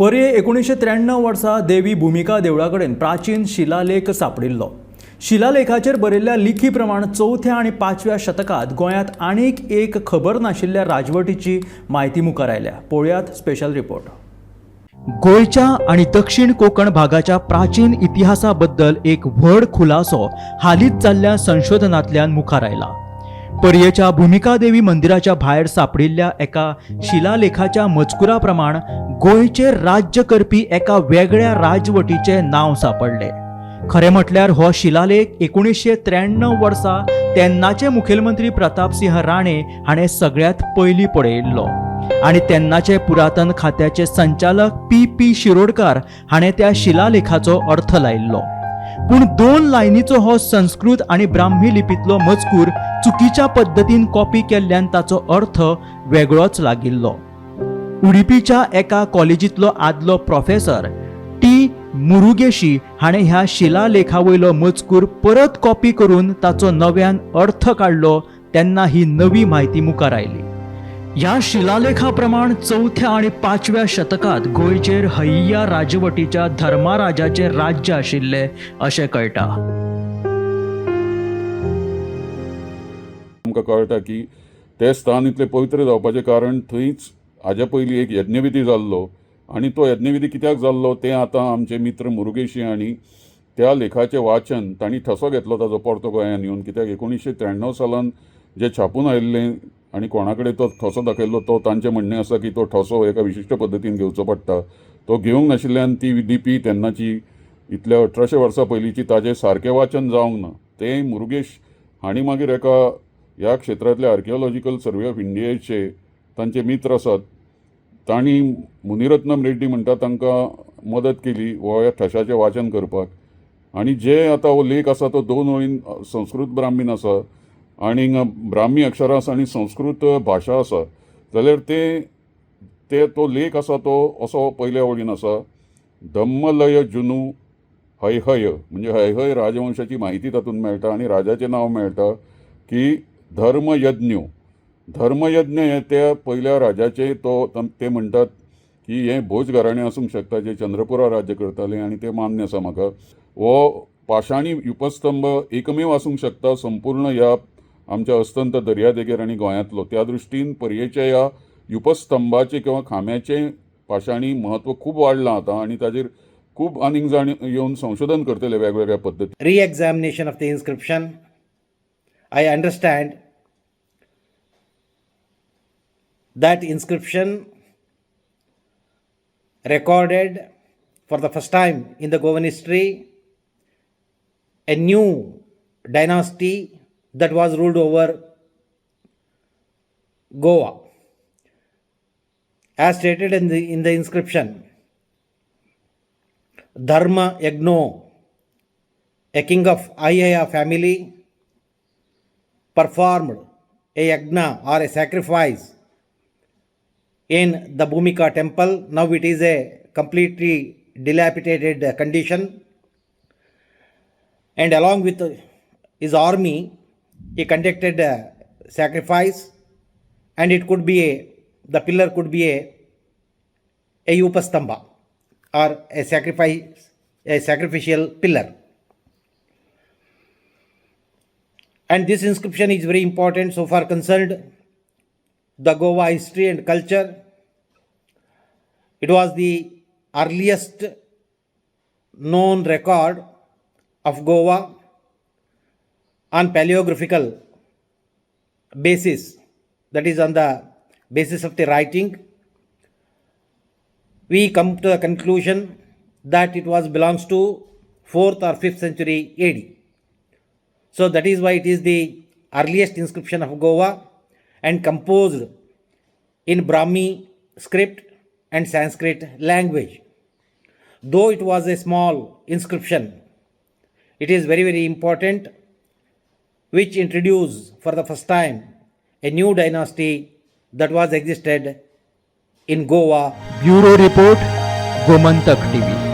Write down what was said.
पर्ये 1993 वर्सा देवी भुमिका देवळा कडेन प्राचीन शिलालेख सांपडिल्लो. शिलालेखाचेर बरयल्ल्या लिखी प्रमाण 4थ्या आनी 5व्या शतकांत गोंयांत आनीक एक खबर नाशिल्ल्या राजवटीची म्हायती मुखार आयल्या. पळोवयात स्पेशल रिपोर्ट. गोंयच्या आनी दक्षिण कोंकण भागाच्या प्राचीन इतिहासा बद्दल एक व्हड खुलासो हालींच जाल्ल्या संशोधनांतल्यान मुखार आयला. पर्येच्या भुमिका देवी मंदिराच्या भायर सांपडिल्ल्या एका शिलालेखाच्या मजकुरा प्रमाण गोंयचेर राज्य करपी एका वेगळ्या राजवटीचें नांव सांपडलें. खरें म्हटल्यार हो शिलालेख 1993 वर्सा तेन्नाचे मुखेलमंत्री प्रतापसिंह राणे हाणें सगळ्यांत पयलीं पळयिल्लो आनी तेन्नाचे पुरातन खात्याचे संचालक पी पी शिरोडकार हाणें त्या शिलालेखाचो अर्थ लायिल्लो. पूण 2 लायनीचो हो संस्कृत आनी ब्राह्मी लिपींतलो मजकूर चुकीच्या पद्दतीन कॉपी केल्ल्यान ताचो अर्थ वेगळोच लागिल्लो. उडुपीच्या एका कॉलेजींतलो आदलो प्रोफेसर टी मुरुगेशी हाणें ह्या शिलालेखावयलो मजकूर परत कॉपी करून ताचो नव्यान अर्थ काडलो तेन्ना ही नवी म्हायती मुखार आयली. ह्या शिलालेखा प्रमाण 4थ्या आनी 5व्या शतकांत गोंयचेर हय्या राजवटीच्या धर्माराजाचें राज्य आशिल्लें अशें कळटा. आमकां कळटा की तें स्थान इतलें पवित्र जावपाचें कारण थंयच हाज्या पयलीं एक यज्ञविधी जाल्लो आनी तो यज्ञविधी कित्याक जाल्लो तें आतां आमचे मित्र मुरुगेशी आनी त्या लेखाचें वाचन तांणी ठसो घेतलो ताजो परतो गोंयान येवन, कित्याक 1993 सालान जें छापून आयिल्लें आनी कोणा कडेन तो ठसो दाखयल्लो तो तांचें म्हणणें आसा की तो ठसो एका विशिश्ट पद्दतीन घेवचो पडटा, तो घेवंक नाशिल्ल्यान ती लिपी तेन्नाची इतल्या 1800 वर्सां पयलींची ताजें सारकें वाचन जावंक ना. तें मुरुगेश हांणी मागीर एका ह्या क्षेत्रांतल्या आर्किओलॉजिकल सर्वे ऑफ इंडियेचे तांचे मित्र आसात तांणी मुनिरत्नम रेड्डी म्हणटा तांकां मदत केली हो ह्या ठशाचें वाचन करपाक. आनी जे आतां हो लेख आसा तो 2 ओळीन संस्कृत ब्राह्मीन आसा आनी ब्राह्मी अक्षरां आसा आनी संस्कृत भाशा आसा, जाल्यार ते तो लेख आसा तो असो पयल्या ओळीन आसा, धम्मलय जुनू हैहय, म्हणजे हैहय राजवंशाची म्हायती तातूंत मेळटा आनी राजाचें नांव मेळटा की धर्मयज्ञ. धर्मयज्ञ हें त्या पयल्या राजाचें तो ते म्हणटात की हें भोज घराणें आसूंक शकता जें चंद्रपुरा राज्य करतालें आनी तें मान्य आसा म्हाका. हो पाशाणी उपस्तंभ एकमेव आसूंक शकता संपूर्ण ह्या आमच्या अस्तंत दर्यादेगेर आनी गोंयांतलो. त्या दृश्टीन पर्येच्या ह्या उपस्तंभाचें किंवा खांब्याचें पाशाणी म्हत्व खूब वाडलां आतां आनी ताजेर खूब आनीक जाण येवन संशोधन करतले वेगवेगळ्या पद्दती. Re-examination of the inscription, I understand that inscription recorded for the first time in the Goan history a new dynasty that was ruled over Goa. As stated in the inscription, Dharma Yagno, a king of Ayaya family, performed a yagna or a sacrifice in the Bhumika temple. Now it is a completely dilapidated condition. And along with his army, he conducted a sacrifice, and it could be the pillar could be a upastambha or a sacrifice, a sacrificial pillar. And this inscription is very important so far concerned the Goa history and culture. It was the earliest known record of Goa on paleographical basis, that is on the basis of the writing. We come to the conclusion that it was belongs to 4th or 5th century AD. So that is why it is the earliest inscription of Goa and composed in Brahmi script and Sanskrit language. Though it was a small inscription, it is very, very important, which introduced for the first time a new dynasty that was existed in Goa. Bureau report, Gomantak TV.